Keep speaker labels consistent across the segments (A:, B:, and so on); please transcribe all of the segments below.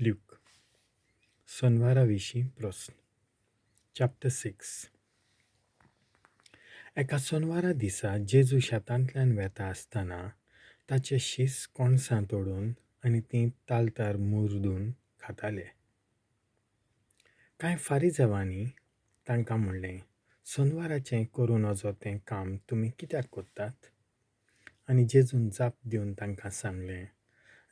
A: Luke. सोनवारा विशीं प्रस्न. Chapter 6. एका सोनवारा दिसा जेजू शेतांतल्यान वेता आसतना ताचे शीस कणसां तोडून आनी तीं तालतार मुर्दून खाताले. कांय फारिजेवांनी तांकां म्हणलें, सोनवाराचें करूं नजो तें काम तुमी कित्याक करतात? आनी जेजून जाप दिवन तांकां सांगलें,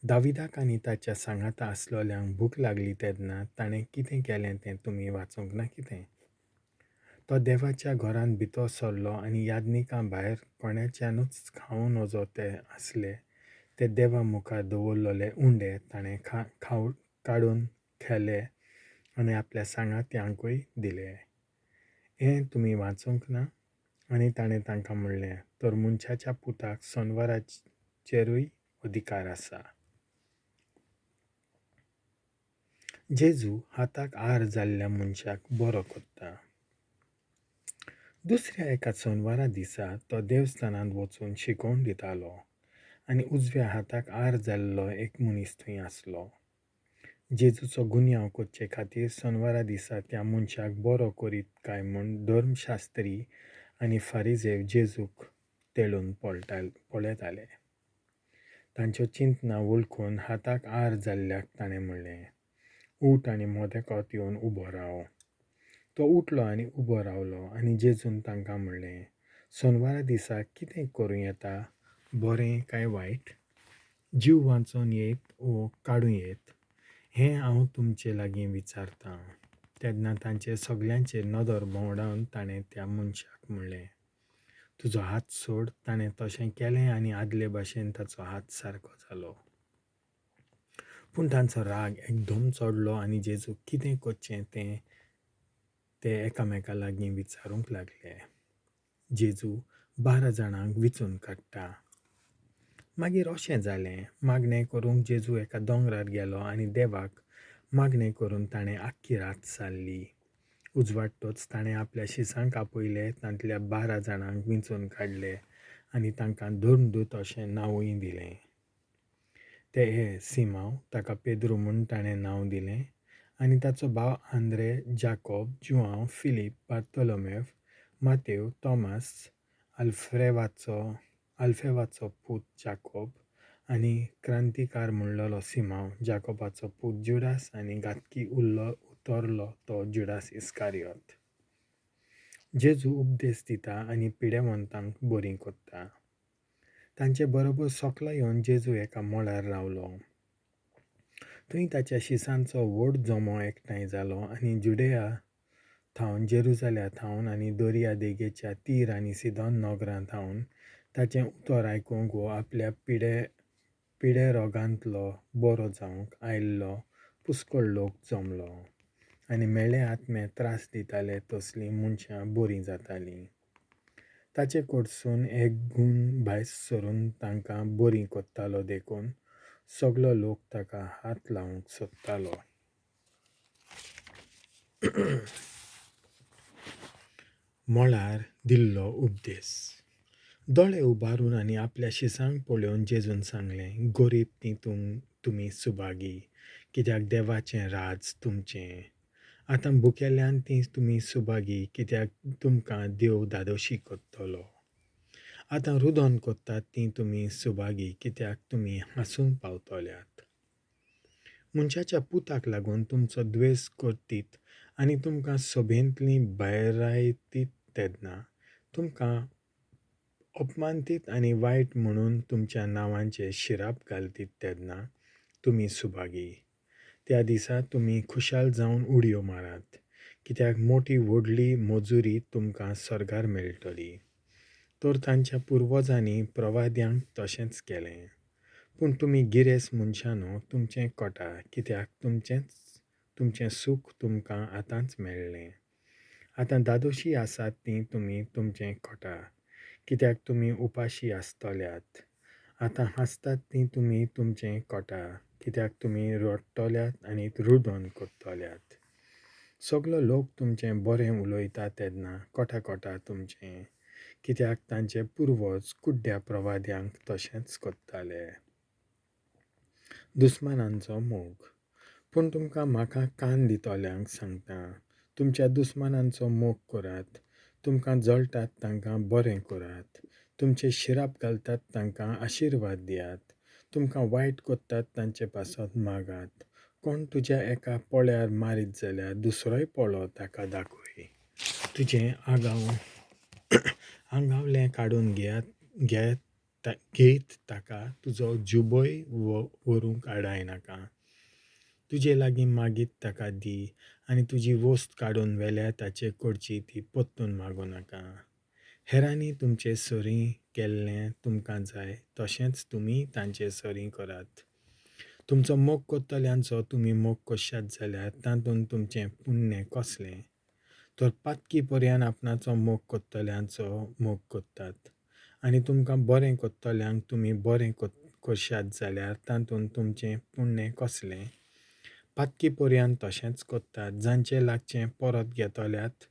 A: दाविदाक आनी ताच्या सांगाता आसलोल्यांक भूक लागली तेन्ना ताणें कितें केलें तें तुमी वाचूंक ना कितें? तो देवाच्या घरांत भितर सरलो आनी याज्ञिकां भायर कोणाच्यानूच खावं नजो ते आसले ते देवा मुखार दवरलेले उंडे ताणें काडून खेले आनी आपल्या सांगात्यांकूय दिले. हें तुमी वाचूंक ना? आनी ताणें तांकां म्हणलें, तर मनशाच्या पुताक सोनवाराचेरूय अधिकार आसा. जेजू हाताक आर जाल्ल्या मनशाक बरो करता. दुसऱ्या एका सोनवारा दिसा तो देवस्थानांत वचून शिकोवन दितालो आनी उजव्या हाताक आर जाल्लो एक मनीस थंय आसलो. जेजूचो गुन्यांव करचे खातीर सोनवारा दिसा त्या मनशाक बरो करीत काय म्हूण धर्मशास्त्री आनी फारिजेव जेजूक तेळून पळयताले. तांच्यो चिंतना वळखून हाताक आर जाल्ल्याक ताणें म्हणलें, उठ आनी मोदेकोत येवन उबो राव. तो उठलो आनी उबो रावलो आनी जेजून तांकां म्हणलें, सोनवारा दिसा कितें करूं येता, बरें काय वायट? जीव वांचोवन येत वो काडूं येत? हें हांव तुमचे लागीं विचारतां. तेन्ना तांचे सगल्यांचेर नदर भोंवडावन ताणें त्या मनशाक म्हणलें, तुजो हात सोड. ताणें तशें केलें आनी आदले भाशेन ताचो हात सारको जालो. पूण तांचो राग एकदम चडलो आनी जेजू कितें करचें तें ते एकामेका लागीं विचारूंक लागले. जेजू 12 जाणांक विचून काडटा. मागीर अशें जालें, मागणें करूंक जेजू एका दोंगरार गेलो आनी देवाक मागणें करून ताणें आख्खी रात सारली. उजवाडटोच ताणें आपल्या शिसांक आपयले, तांतल्या 12 जाणांक विंचून काडले आनी तांकां धर्मदूत अशें नांवूय दिलें. ते हे सिमांव, ताका पेद्रू म्हूण ताणें नांव दिलें, आनी ताचो भाव आंद्रे, जाकोब, जुआंव, फिलीप, बार्तोलोमेव, मातेव, तॉमास, आल्फेवाचो पूत जाकोब आनी क्रांतिकार म्हणलेलो सिमांव, जाकोबाचो पूत जुडास आनी घातकी उतरलो तो जुडास इस्कारियोत. जेजू उपदेश दिता आनी पिडेवंतांक बरीं करता. तांचे बरोबर सकलो येवन जेजू एका मळार रावलो. थंय ताच्या शिसांचो व्हड जमो एकठांय जालो आनी जुडेया थावन, जेरुजाल्या थावन आनी दर्या देगेच्या तीर आनी सिदोन नगरां थावन ताचें उतर आयकूंक वो आपल्या पिडे रोगांतलो बरो जावंक आयिल्लो पुष्कळ लोक जमलो आनी म्हेळे आत्मे त्रास दिताले तसलीं मनशां बरीं जातालीं. ताचे कडसून एक गूण भायर सरून तांकां बरीं करतालो देखून सगलो लोक ताका हात लावंक सोदतालो. मळार दिल्लो उपदेश. दोळे उबारून आनी आपल्या शिसांक पळोवन जेजून सांगलें, गरीब तीं तुमी सुभागी, कित्याक देवाचें राज तुमचें. आतां भुकेल्यान तीं तुमी सुभागी, कित्याक तुमकां देव धादोशी करतलो. आतां रुदन करतात तीं तुमी सुभागी, कित्याक तुमी हांसूंक पावतल्यात. मनशाच्या पुताक लागून तुमचो द्वेस करतीत आनी तुमकां सभेंतलीं भायरायतीत तेन्ना तुमकां अपमानतीत आनी वायट म्हणून तुमच्या नांवांचे शिराप घालतीत तेन्ना तुमी सुभागी. त्या दिसा तुमी खुशाल जावन उडयो मारात, कित्याक मोटी व्हडली मजुरी तुमकां सर्गार मेळटली. तर तांच्या पुर्वजांनी प्रवाद्यांक तशेंच केलें. पूण तुमी गिरेस्त मनशांनो, तुमचें कोटा, कित्याक तुमचें सूख तुमकां आतांच मेळ्ळें. आतां दादोशी आसात तीं तुमी तुमचें कोटा, कित्याक तुमी उपाशी आसतल्यात. आतां हांसतात तीं तुमी तुमचें कोटा, कित्याक तुमी रडटल्यात आनी रुदन करतल्यात. सगलो लोक तुमचें बरें उलयता तेन्ना कोटा कोटा तुमचें, कित्याक तांचे पुर्वज कुड्ड्या प्रवाद्यांक तशेंच करताले. दुस्मानांचो मोग. पूण तुमकां म्हाका कान दितल्यांक सांगता, तुमच्या दुस्मानांचो मोग करात, तुमकां जळटात तांकां बरें करात, तुमचे शिराप घालतात तांकां आशिर्वाद दियात, तुमकां वायट करतात तांचे पासत मागात. कोण तुज्या एका पोळ्यार मारीत जाल्यार दुसरोय पोळो ताका दाखय. तुजें आंगावलें काडून घेयत ताका तुजो जुबोय व्हरूंक आडायनाका. तुजे लागीं मागीत ताका दी आनी तुजी वस्त काडून व्हेल्या ताचे कडची ती परतून मागूं नाका. हेरांनी तुमचे सरीं केल्लें तुमकां जाय तशेंच तुमी तांचे सरीं करात. तुमचो मोग करतल्यांचो तुमी मोग करशात जाल्यार तातूंत तुमचें पुण्य कसलें? तर पातकी पर्यान आपणाचो मोग करतल्यांचो मोग करतात. आनी तुमकां बरें करतल्यांक तुमी बरें करशात जाल्यार तातूंत तुमचें पुण्य कसलें? पातकी पर्यान तशेंच करतात. जांचे लागचें परत घेतल्यात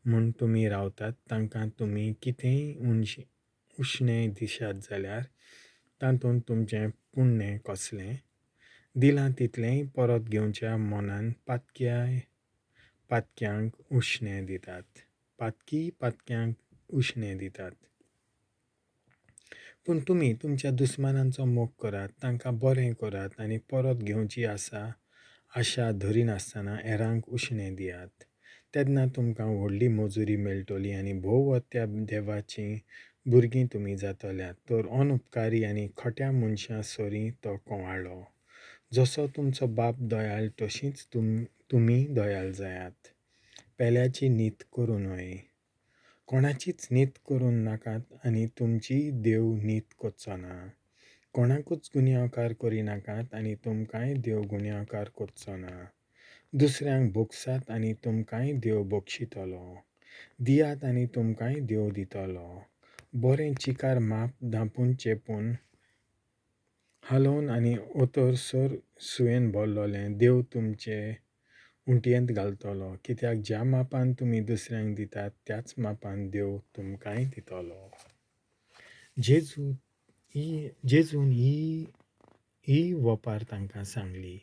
A: म्हूण तुमी रावतात तांकां तुमी कितेंय उश्णें दिशात जाल्यार तातूंत तुमचें पुण्य कसलें? दिलां तितलेंय परत घेवच्या मनान पातक्याय पातक्यांक उश्णें दितात. पातकी पातक्यांक उश्णें दितात. पूण तुमी तुमच्या दुस्मानांचो मोग करात, तांकां बरें करात आनी परत घेवची आशा धरिनासतना हेरांक उश्णें दियात. तेन्ना तुमकां व्हडली मजुरी मेळटली आनी भोव त्या देवाचीं भुरगीं तुमी जातल्यात. तर अनुपकारी आनी खोट्या मनशां सरीं तो कंवाळो. जसो तुमचो बाप दयाळ तशींच तुमी दयाळ जायात. पेल्याची नीत करूं न्हय. कोणाचीच नीत करूं नाकात आनी तुमची देव नीत करचो ना. कोणाकूच गुन्यांवकार करिनाकात आनी तुमकांय देव गुन्यांवकार करचो ना. दुसऱ्यांक भोगसात आनी तुमकांय देव बक्षितलो. दियात आनी तुमकांय देव दितलो. बरें चिकार माप धांपून चेपून हालोवन आनी ओतर सर सुयेन भरलोलें देव तुमचे उंटयेंत घालतलो. कित्याक ज्या मापान तुमी दुसऱ्यांक दितात त्याच मापान देव तुमकांय दितलो. जेजून ही वपार तांकां सांगली.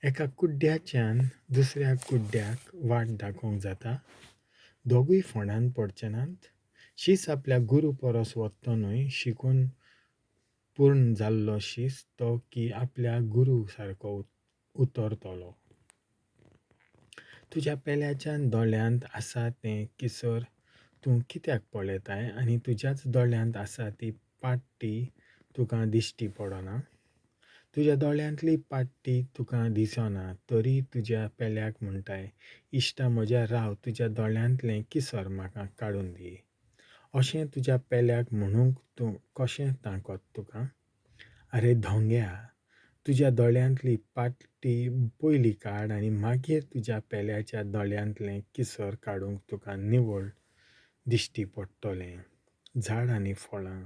A: एका कुड्ड्याच्यान दुसऱ्या कुड्ड्याक वाट दाखोवंक जाता? दोगूय फोंडान पडचे नात? शीस आपल्या गुरू परस वत्तो न्हय, शिकून पूर्ण जाल्लो शीस तो की आपल्या गुरू सारको उतरतलो. तुज्या पेल्याच्या दोळ्यांत आसा तें किसर तूं कित्याक पळयताय आनी तुज्याच दोळ्यांत आसा ती पाटी तुका दिश्टी पडना? तुज्या दोळ्यांतली पाटी तुका दिसना तरी तुज्या पेल्याक म्हणटाय, इश्टा म्हज्या राव, तुज्या दोळ्यांतलें किसर म्हाका काडून दी. अशें तुज्या पेल्याक म्हणूंक तूं कशें तांकत तुका? आरे धोंग्या, तुज्या दोळ्यांतली पाटी पयली काड आनी मागीर तुज्या पेल्याच्या दोळ्यांतलें किसर काडूंक तुका निवळ दिश्टी पडटलें. झाड आनी फळां.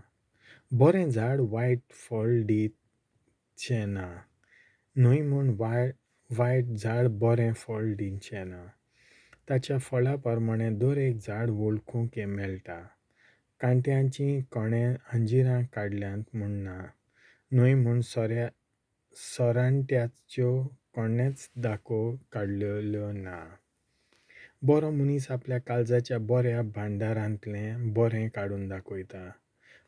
A: बरें झाड वायट फळ दिवचें ना, न्हय म्हूण वायट झाड बरें फळ दिवचें ना. ताच्या फळा प्रमाणें दर एक झाड वळखूंक मेळटा. कांट्यांचीं कोणें अंजिरां काडल्यांत म्हूण ना, न्हय म्हूण सोरांट्याच्यो कोणेंच दाखो काडलेल्यो ना. बरो मनीस आपल्या काळजाच्या बऱ्या भांडारांतलें बरें काडून दाखयता.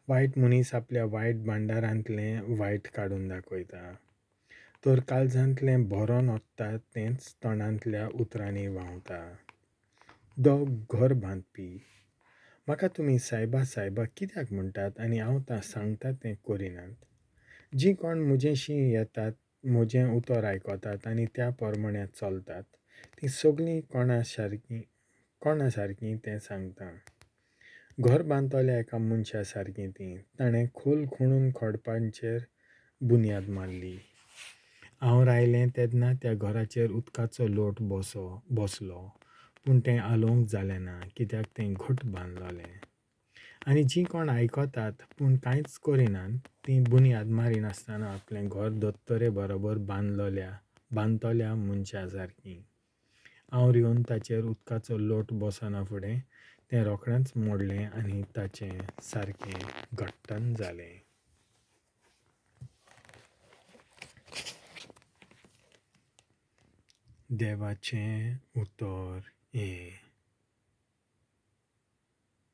A: वायट मनीस आपल्या वायट भांडारांतलें वायट काडून दाखयता. तर काळजांतलें भरोन ओत्ता तेंच तोंडांतल्या उतरांनी व्हांवता. दोग घर बांदपी. म्हाका तुमी सायबा सायबा कित्याक म्हणटात आनी हांव सांगता तें करिनात? जीं कोण म्हजेशीं येतात, म्हजें उतर आयकतात आनी त्या प्रमाणे चलतात तीं सगळीं कोणा सारकीं तें सांगता. घर बांदतल्या एका मनशा सारकीं तीं. ताणें खोल खणून खडपांचेर बुन्याद मारली. हांव रायलें तेन्ना त्या घराचेर उदकाचो लोट बसलो, पूण तें हालोवंक जालें ना, कित्याक तें घट बांदलोलें. आनी जीं कोण आयकतात पूण कांयच करिनात तीं बुन्याद मारिनासतना आपलें घर दोतोरे बरोबर बांदतल्या मनशा सारकीं. हांव येवन ताचेर उदकाचो लोट बसना फुडें तें रोखडेंच मोडलें आनी ताचें सारकें घट्टन जालें. देवाचें उतर हें.